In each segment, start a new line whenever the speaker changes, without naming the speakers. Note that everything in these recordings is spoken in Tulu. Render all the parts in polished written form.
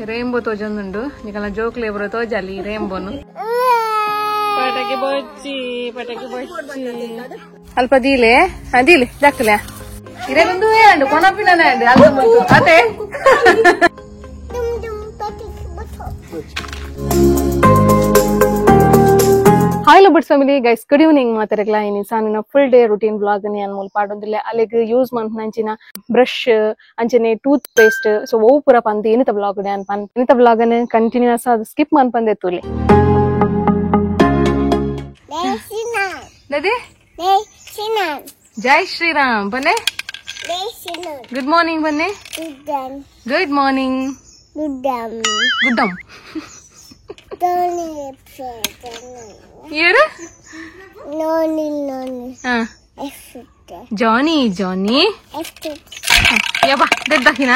Rainbow ತೋಜೊಂದುಂಡು ನಿಕಲ ಜೋಕ್ಲೆ ಪೂರ ತೋಜಾಲಿ ರೇಂಬೋನು ಪಟಾಕಿ ಬೊಚ್ಚಿ ಪಟಾಕಿ ಬೊಚ್ಚಿ ಅಲ್ಪ ದೀಲೆ ದೀಲೆ ದಾಖಲೆ ಇರೇ ಒಂದು ಅಂಡು ಕೊನಪಿನ ಅಲ್ಪ ಬಂತು ಅದೇ. Hi lovers family guys, good evening ಮಾತಾಡಕ್ಲ. ಇನಿ ಸಾನಿನ full day routine blog ಅನ್ ಮೂಲ ಪಾಡೊಂದಿಲ್ಲ. ಅಲ್ಲಿಗೆ ಯೂಸ್ ಮಂಚಿನ ಬ್ರಷ್ ಅಂಚನೆ tooth paste so ಓ ಪೂರ ಪಂದ್ ಏನಿತ ಬ್ಲಾಗ್ ಅನ್ ಪನ್ ಇನಿತ ಬ್ಲಾಗ್ ಅನ್ ಕಂಟಿನ್ಯೂಸ್ ಅದು ಸ್ಕಿಪ್ ಮನ್ಪಂದೆ ತುಲೆ. ಜೈ ಶ್ರೀರಾಮ್ ಬನ್ನೆ. ಗುಡ್ ಮಾರ್ನಿಂಗ್ ಬನ್ನೆ. Good morning. ಗುಡ್ಡಮ್ ಜಾನಿ ಜಾನಿ ಯವ್ವ ದೆದ್ದಾಕಿನ.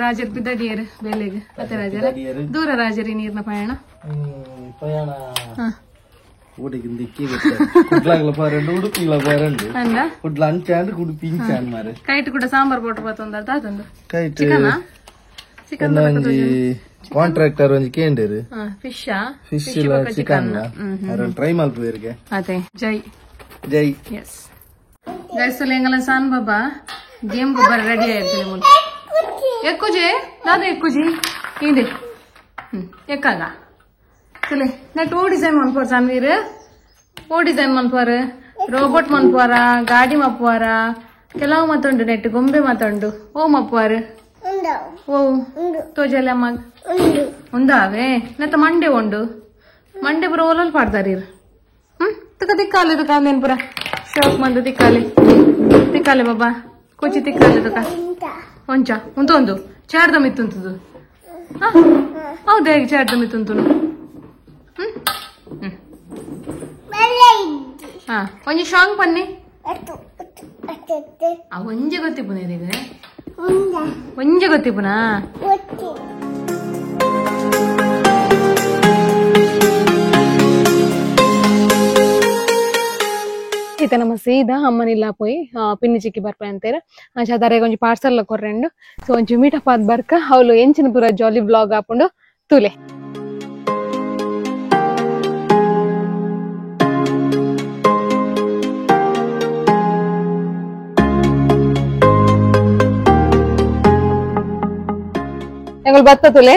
ರಾಜರ್ ಬಿದ್ದಡಿಯರ್ ಬೆಲೆಗೆ ಅತ್ತೆ ರಾಜರ ದೂರ ರಾಜರಿ ನೀರಿನ ಪಯಣ
ಪಯಣ
ಕೈಟ್ ಕೂಡ ಸಾಂಬಾರ್ ಪೌಡರ್ ಬತ್ತೊಂದು ತಾತೊಂದು ಚಿಕನ್
ಕಾಂಟ್ರಾಕ್ಟರ್ ಒಂಜಿ ಕೇಂಡೇರು
fish
fish chicken try ಮಲ್ಪುವೆರ್ಗೆ
ಅದೇ. ಜೈ
ಜೈ.
ಎಸ್ ಗೈಸ್, ಎಂಗಲ ಸಾನ್ ಬಾಬಾ ಗೇಮ್ ಗೊಬ್ಬರ ರೆಡಿ ಆಯ್ತು. ಮುಲ್ ಎಕ್ಕುಜೆ ದಾದ ಎಕ್ಕುಜಿ ಇದೆ ಎಕ್ಕಾಗ ತುಲೆ ನೆಟ್ ಓ ಡಿಸೈನ್ ಮನ್ಪುವಾರ ಸಾನ್ವೀರ್ ಓ ಡಿಸೈನ್ ಮನ್ಪುವಾರ ರೋಬೋಟ್ ಮನ್ಪುವಾರ ಗಾಡಿ ಮಪ್ಪುವಾರ ಕೆಲವು ಮತ್ತುಂಡು ನೆಟ್ ಗೊಂಬೆ ಮತ್ತುಂಡು ಓ ಮಪ್ಪುವಾರ ಓ ತೋಜಲೆ ಅಮ್ಮ ಉಂದಾವೆ ನೆತ್ತ ಮಂಡೆ ಉಂಡು ಮಂಡೆ ಪೂರ ಓಲೋಲ್ ಪಾಡ್ದಾರ ಇರು. ತುಕ ತಿಕ್ಕಾಲೆ ತುಕ ಅಂದೇನು ಪೂರ ಶೋಕ್ ಮಂದು ತಿಕ್ಕಾಲೆ ತಿಕ್ಕಾಲೆ ಬಾಬಾ ಕೊಚ್ಚಿ ತಿಕ್ಕಾಲೆ ತುಕ ಒಂಚ ಉಂಟು ಚಾರ್ದ ಮಿತ್ತುಂತದು. ಹೌದು ಹೇಗೆ ಚಾರ್ದ ಮಿತ್ತುಂತು? ಹಾ ಒಂಜಿ ಶಾಂಗ್ ಪನ್ನಿ ಆ ಒಂಜೆ ಗೊತ್ತಿಪುನ ಈಗ ಒಂಜೆ ಗೊತ್ತಿಪುನಾ? ಇತ್ತೆ ನಮ್ಮ ಸೀದಾ ಅಮ್ಮನಿಲ್ಲ ಪೋಯಿ ಪಿನ್ನಿ ಚಿಕ್ಕಿ ಬರ್ಪೆ ಅಂತಾರೆ ಅಂಚ ದಾರೆ ಒಂಜಿ ಪಾರ್ಸಲ್ ಕೊರ್ರೆಂಡು ಸೊ ಒಂಜಿ ಮೀಟಪ್ ಆದ್ ಬರ್ಕ ಅವಳು ಎಂಚಿನ ಪೂರ ಜಾಲಿ ಬ್ಲಾಗ್ ಆಪುಂಡು ತುಲೆ. ಎಂಗಳು ಬತ್ತ ತುಲೆ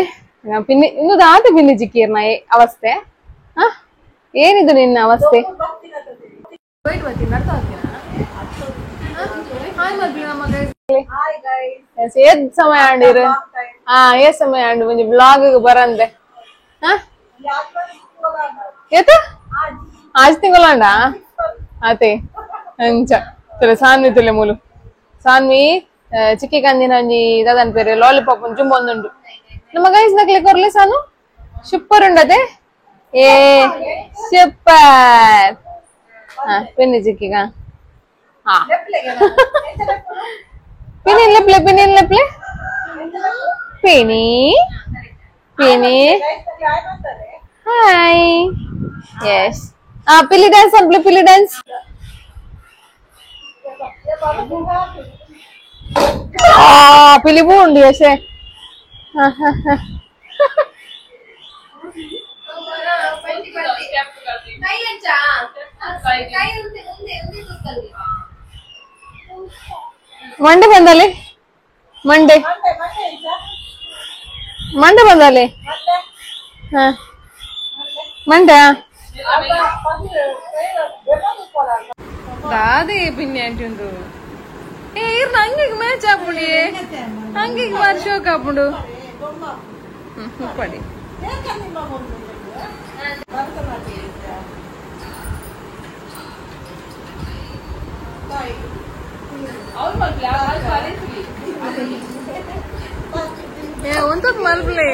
ಪಿನ್ನಿ ಇನ್ನು ದಾತ ಪಿನ್ನಿ ಚಿಕ್ಕಿರ್ನ ಅವಸ್ಥೆ. ಏನಿದು ನಿನ್ನ ಅವಸ್ಥೆ? ಸಮಯ ಆಂಡಿರು ಏ ಸಮಯ ಆಂಡು ಒಂಜಿ ಬ್ಲಾಗ್ ಬರಂದೆ ಏತ ಆಜ್ ತಿಂಗಳಾಂಡ ಆತೆ ಅಂಚ ತುಲೆ ಸಾನ್ವಿ ತುಲೆ ಮೂಲು ಸಾನ್ವಿ ಚಿಕ್ಕಿ ಕಂದಿನ ಒಂಜಿ ದಾದನ್ ಪೇರು ಲಾಲಿಪಾಪ್ ಒಂಜಿ ಜುಂಬೊಂದುಂಡು ನಮ್ಮ ಗೈಸ್ ನಕ್ಲೆ ಕೊರ್ಲೆ ಸಾನು ಸೂಪರ್ ಉಂಡತೆ ಏ ಸೂಪರ್. ಪಿನ್ನಿ ಚಿಕ್ಕಿಗ ಪಿನ್ನಿ ಲೆಪ್ಲೆ ಪಿನ್ನಿ ಲೆಪ್ಲೆ ಪಿನಿ ಪಿನಿ ಹಾಯ್ ಎಸ್. ಪಿಲಿ ಡ್ಯಾನ್ಸ್ ಅನ್ಪ್ಲೆ ಪಿಲಿ ಡ್ಯಾನ್ಸ್. ಪಿಲಿ ಬೂಂಡಿ ಅಶೆ. ಮಂಡೆ ಬಂದಲ್ಲಿ ಮಂಡೆ ಮಂಡೆ ಬಂದಲ್ಲಿ. ಹಾ. ಮಂಡ ದಾದೆ ಪಿನ್ನೆ ಅಂಟುಂದು ಏ ಇರ್ನ ಹಂಗಿಗೆ ಮ್ಯಾಚ್ ಆಪುಂಡಿ ಹಂಗಿಗೆ ಮಾರಿ ಶೋಕ್ ಆಪುಂಡು ಮುಪ್ಪಡಿ ಒಂದೊಂದು ಮಲ್ಪ್ಲೆ ಒಂದೊಂದು ಮಲ್ಪ್ಲೆ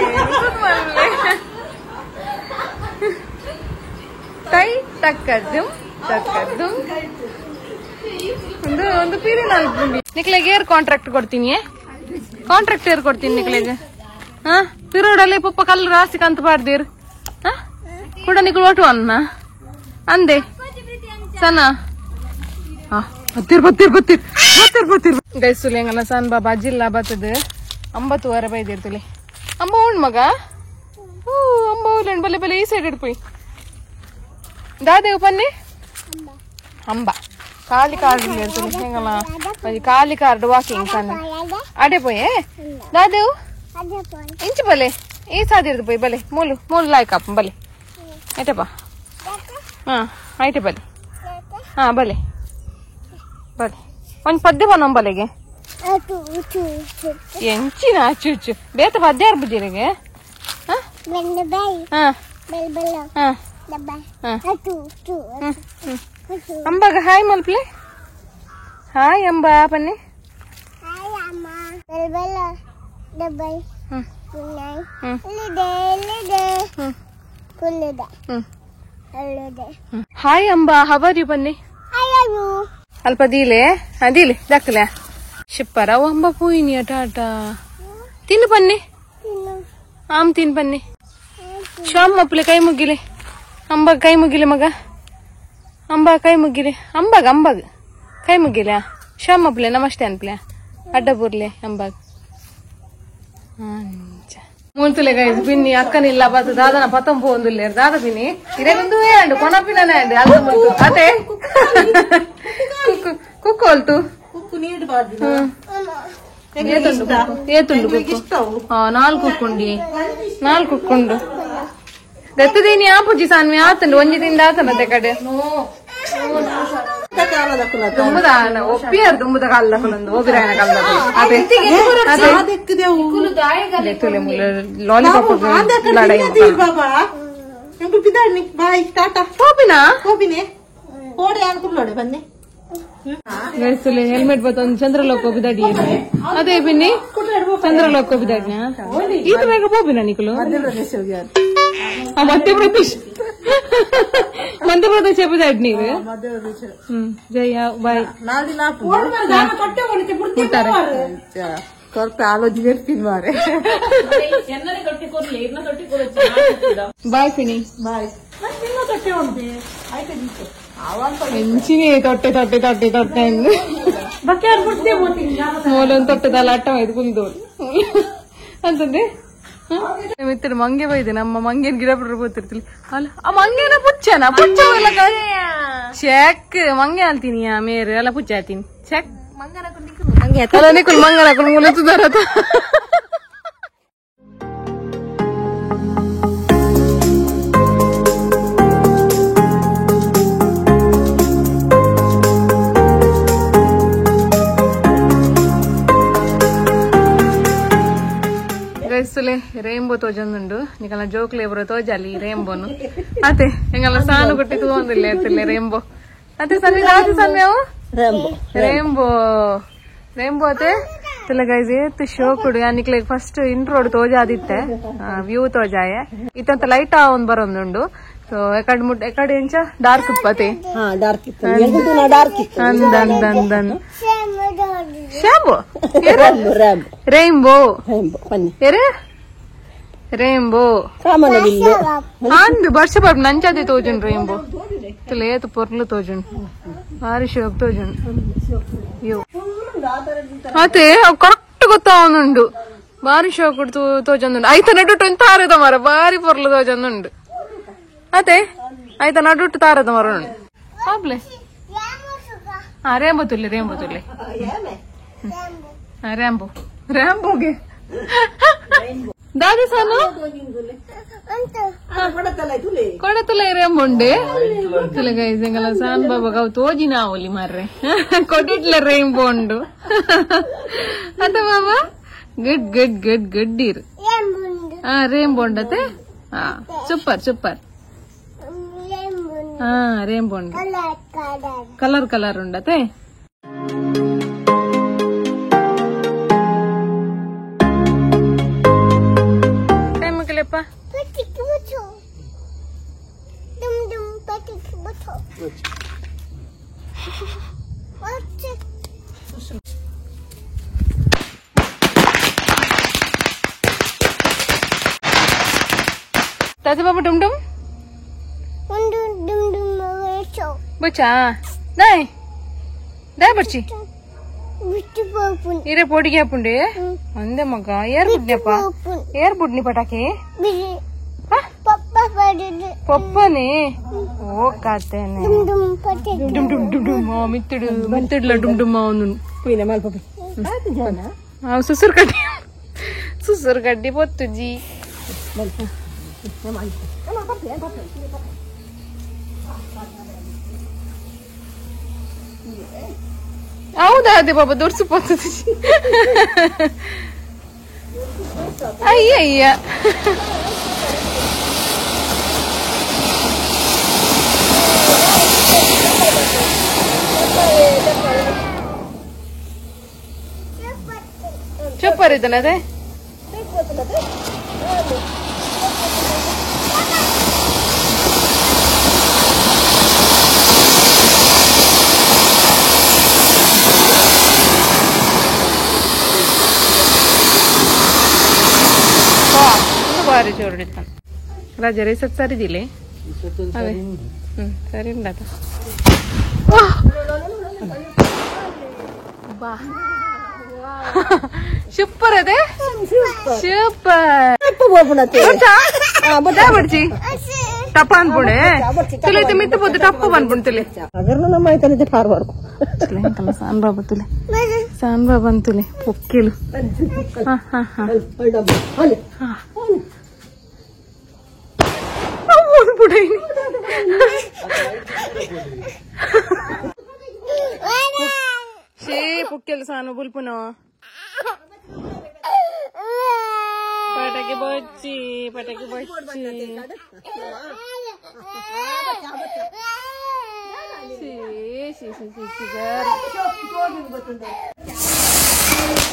ತೈ ತಕ್ಕದ್ದು ತಕ್ಕದ್ದು ಒಂದು ಒಂದು ಪೀರಿ ನಾಲ್ಕು ನಿಕ್ಲೆಗೆ ಏರ್ ಕಾಂಟ್ರಾಕ್ಟ್ ಕೊಡ್ತೀನಿ ಕಾಂಟ್ರಾಕ್ಟ್ ಏರ್ ಕೊಡ್ತೀನಿ ನಿಕ್ಲೆಗೆ ಹಾ ತಿರುಡಲ್ಲಿ ಪಪ್ಪ ಕಲ್ಲು ರಾಸಿ ಕಂತ ಪಾಡ್ದಿರ್ ಹಾ ಕೂಡ ನಿಕ್ಲು ಒಟ್ಟು ಅನ್ನ ಅಂದೆ ಸನ ಬತ್ತೀರ್ ಬತ್ತೀರ್ ಬತ್ತೀರ್ ಬತ್ತೀರ್ ಬತ್ತೀರ್ ಗೈಸುಲಿ ಹೆಂಗಲ್ಲ ಸನ್ ಬಾಬಾ ಜಿಲ್ಲಾ ಬತ್ತದ 9:15 ಬೈದಿರ್ತಲಿ ಅಂಬ ಉಂಡ್ ಮಗ ಹೂ ಅಂಬ ಉಂಡ್ ಬಲೆ ಬಲೆ ಈ ಸೈಡ್ ಇಡ್ಪೋಯ್ ದಾದೇವು ಪನ್ನಿ ಅಂಬ ಖಾಲಿ ಕಾರ್ಡ್ ಇರ್ತದೆ ಹೆಂಗಲ್ಲ ಖಾಲಿ ಕಾರ್ಡ್ ವಾಕಿಂಗ್ ಸಣ್ಣ ಅಡೆ ಪೋಯೆ ದಾದೇವು ಇಂಚು ಬಲೆ ಈ ಸಾದಿರ್ದು ಪೋಯ್ ಬಲೆ ಮೂಲು ಮೂಲು ಲಾಯ್ಕ್ ಅಪ್ಪ ಬಲೆ ಆಯ್ತಪ್ಪ ಹಾ ಆಯ್ತು ಬಲೆ ಹಾ ಬಲೆ ಬಲೆ ಒಂದು ಪದ್ಯ ಬನ್ನೋ ಬಲೆಗೆ ಎಂಚಿನ ಅಚ್ಚು ಬೇತ ಪದ್ಯ ಅರ್ಬುಜಿರಿಗೆ ಅಂಬಾಗ ಹಾಯ್ ಮಲ್ಪ್ಲೆ ಹಾಯ್ ಅಂಬಾ ಪನ್ನಿ hi Amba how are you ಪನ್ನಿ ಅಲ್ಪ ದೀಲೆ ದೀಲೆ ದಕ್ಕಲೆ ಶಿಪ್ಪರ ಅಂಬ ಪೂಯಿನಿ ಟಾಟಾ ತಿನ್ನು ಪನ್ನಿ ಆಮ್ ತಿನ್ ಪನ್ನಿ ಶ್ಯಾಮ್ ಮಪ್ಪಲೆ ಕೈ ಮುಗಿಲೆ ಅಂಬಾಗ ಕೈ ಮುಗಿಲೆ ಮಗ ಅಂಬಾ ಕೈ ಮುಗಿಲೆ ಅಂಬಾಗ ಅಂಬಾಗ ಕೈ ಮುಗಿಲೆ ಶ್ಯಾಮ್ ಮಪ್ಪಲೆ ನಮಸ್ತೆ ಅನ್ಪ್ಲೆ ಅಡ್ಡ ಬುರ್ಲೆ ಅಂಬಾಗ ಮೂಲ್ತುಲೆ ಗೈಸ್ ಬಿನ್ನಿ ಅಕ್ಕನಿಲ್ಲ ಬತ್ತು ದಾದನ ಪತಂಪು ಒಂದುಲ್ಲೇರು ದಾದ ಬಿನ್ನಿ ಇರೇಗೊಂದು ಏಂಡು ಕೊನಪಿನ ಅಲ್ದ ಮುಲ್ತು ಅದೇ ಕುಕ್ಕು ಕುಕ್ಕು ಅಲ್ತು ಏತುಂಡು ನಾಲ್ಕು ಕುಕ್కుంಡಿ ನಾಲ್ಕು ಕುಕ್ಕೊಂಡು ದತ್ತದೇನಿ ಆಪುಜಿ ಸಾನ್ವಿ ಆತಂಡು ಒಂಜಿ ತಿಂದ ಆತನತೆ ಕಡೆ ದುಂಬುದ ಒಪ್ಪಿಯಾರು ದುಂಬುದ ಕಲ್ಲಕುಲೊಂದು ಒಬಿರಾಯನ ಕಲ್ಲಕುಲು ಅದೇ ಲಾಲಿಪಾಪ್ ಲಡಾಯಿ ಹೆಲ್ಮೆಟ್ ಬತ್ತೊಂದು ಚಂದ್ರಲೋಕ ಬಿದಾಡಿ ಅದೇ ಬಿನ್ನಿ ಚಂದ್ರಲೋಕ ಬಿದಾಡಿನ ಈತ ಬೇಗ ಹೋಬಿನ ನಿಕುಲು ಮಧ್ಯಪ್ರದೇಶ ಮಧ್ಯಪ್ರದೇಶ ಬಿದಾಡಿ ನೀವು ಜಯ ಬಾಯ್ ಬಾಯ್ ಫಿನಿ ಬಾಯ್ ಎಂಚಿನೇ ತೊಟ್ಟೆ ತೊಟ್ಟೆ ತೊಟ್ಟೆ ತೊಟ್ಟೆ ಮೂಲೊಂದು ತೊಟ್ಟೆದಲ್ಲ ಅಟ್ಟ ಇದು ಕುಲ್ದೋರು ಅಂತಂದೆ ಮಿತ್ರ ಮಂಗೆ ಬೈದೆ ನಮ್ಮ ಮಂಗೇನ್ ಗಿಡ ಬಿಡ್ರು ಗೊತ್ತಿರ್ತಿಲ್ಲ ಅಲ್ಲ ಆ ಮಂಗೇನ ಪುಚ್ಚನ ಪುಚ್ಚ ಚೆಕ್ ಮಂಗೆ ಅಲ್ತೀನಿ ಮೇರೆ ಅಲ್ಲ ಪುಚ್ಚ ಆತೀನಿ ಚೆಕ್ ಅಲ್ಲ ನಿಕುಲ್ ಮಂಗನ ಮೂಲ ರೇಂಬೋ ತೋಜೊಂದುಂಡು ನಿಕಲ್ನ ಜೋಕ್ಲೆ ಬರೋ ತೋಜಾಲಿ ರೇಂಬೋನು ಅತೆ ಎಂಗಲ್ಲ ಸಾನು ಕೊಟ್ಟಿ ತೂವೊಂದಿಲ್ಲ ಅತ್ತಲೆ ರೇಂಬೋ ಅತೆ ಸನ್ನಿ ದಾದಿ ಸನ್ನಿ ಅವು ರೇಂಬೋ ರೇಂಬೋ ಅತೆ ತುಲೆ ಗೈಸ್ ಏತ್ ಶೋಕುಡು ಯಾನ್ ನಿಕ್ಲೆಗ್ ಫಸ್ಟ್ ಇಂಟ್ರೋಡ್ ತೋಜಾದಿತ್ತೆ ವ್ಯೂ ತೋಜಾಯೆ ಇತ್ತಂತ ಲೈಟ್ ಆವೊಂದು ಬರೊಂದುಂಡು ಸೊ ಎಕಡ್ ಮುಟ್ ಎಕಡೆ ಎಂಚ ಡಾರ್ಕ್ ಇಪ್ಪತೆ
ಡಾರ್ಕ್ ಇತ್ತು ಡಾರ್ಕ್ ಇತ್ತು
ಅಂದ್ ಅಂದ್ ಅಂದ್ ಅಂದ್ ಶಾಂಬು ರೇಂಬೋ ಎರೆ ರೇಂಬೋ ಅಂದು ವರ್ಷ ಬರ್ಬ ನಂಚಾದೆ ತೋಜುನ್ ರೇಂಬೋ ತುಲೆ ಪೊರ್ಲು ತೋಜುನ್ ಭಾರಿ ಶೋಕ್ ತೋಜುನ್ ಅತೆ ಕರೆಕ್ಟ್ ಗೊತ್ತಾವನುಂಡು ಭಾರಿ ಶೋಕ್ ತೋಜೊಂದುಂಡು ಐತ ನಡುಟು ತಾರದ ಮರ ಭಾರಿ ಪೊರ್ಲು ತೋಜೊಂದುಂಡು ಅತೆ ಐತ ನಡುಟು ತಾರದ ಮರ ಉಂಡು ಆಬ್ಲೆ ಹಾ ರೇಂಬೋ ತುಲ್ಲೆ ರೇಂಬೋ ತುಲ್ಲೆ ರ್ಯಾಂಬೋ ರ್ಯಾಂಬೋಗೆ ದಾದಿ ಸಾನು ಕೊಡತುಲ ರೇಂಬುಂಡೆ ತುಲೆ ಗೈಸ್ ಎಂಗಲ ಸಾನ್ ಬಾಬಾ ಗೌ ತೋಜಿನ ಓಲಿ ಮಾರ್ರೆ ಕೊಡಿಟ್ಲ ರೇಂಬೋ ಉಂಡು ಅತ್ತ ಬಾಬಾ ಗುಡ್ ಗುಡ್ ಗುಡ್ ಗುಡ್ ಇರ್ ಹಾ ರೇಂಬೋ ಉಂಡತೆ ಹಾ ಸೂಪರ್ ಸೂಪರ್ ಹಾ ರೇಂಬೋ ಉಂಡು ಕಲರ್ ಕಲರ್ ಉಂಡತೆ ಟೈಮ್ ಕಿಲೆಪ್ಪ ತಾತ ಬಾಬಾ ಡುಮ್ ಡುಮ್ ಬಚ್ಚಾ ನಾಯ್ ದಾಯ್ ಬಚ್ಚಿ ಇರೆ ಪೋಡಿಗೆ ಹಾಪುಂಡೆ ಒಂದೇ ಮಗ ಏರ್ ಬುಡ್ನಪ್ಪ ಏರ್ ಬುಡ್ನಿ ಪಟಾಕಿ ಪಪ್ಪನೇ ಓ ಕಾತೇನೆ ಡುಮ್ ಡುಮ್ ಡುಮ್ ಡುಮ್ ಮಿತ್ತಡು ಮಿತ್ತಡ್ಲ ಡುಮ್ ಡುಮ್ ಅವನು ಸುಸುರು ಕಡ್ಡಿ ಸುಸುರು ಕಡ್ಡಿ ಪೊತ್ತುಜಿ ಹೌದಾ ಅದೇ ಬಾಬಾ ದೊಡ್ಸು ಪೊತ್ತುಜಿ ಅಯ್ಯ ಅಯ್ಯ ಚಪ್ಪರ್ ಇದನ್ನ ಅದೇ ಬಾರಿ ಜೋರು ರಾಜ ರೇಸತ್ ಸರಿ ದಿಲೆ ಅದೇ ಹ್ಮ್ ಸರಿ ಉಂಡತ ಬಾ ಸೂಪರ್ ಅದೇ ಸೂಪರ್ ಬಡ್ಜಿ ಟಪ್ಪ ಅನ್ಪುಣೆ ತುಲೆ ಮಿತ್ತು ಪೊದ್ದು ಟಪ್ಪ ಅನ್ಪುಣ್ ತುಲೆ ಸಾನ್ ಬಾಬಾ ತುಲೆ ಸಾನ್ ಬಾಬಾ ಅಂತುಲೆ ಪೊಕ್ಕೆಲು ಹಾ ಹಾ ಹಾ ಶೇ ಪೊಕ್ಕೆಲು ಸಾನು ಬುಲ್ಪುನೋ ಪಟಾಕಿ ಬಚ್ಚಿ ಪಟಾಕಿ ಬಚ್ಚಿ she she she she.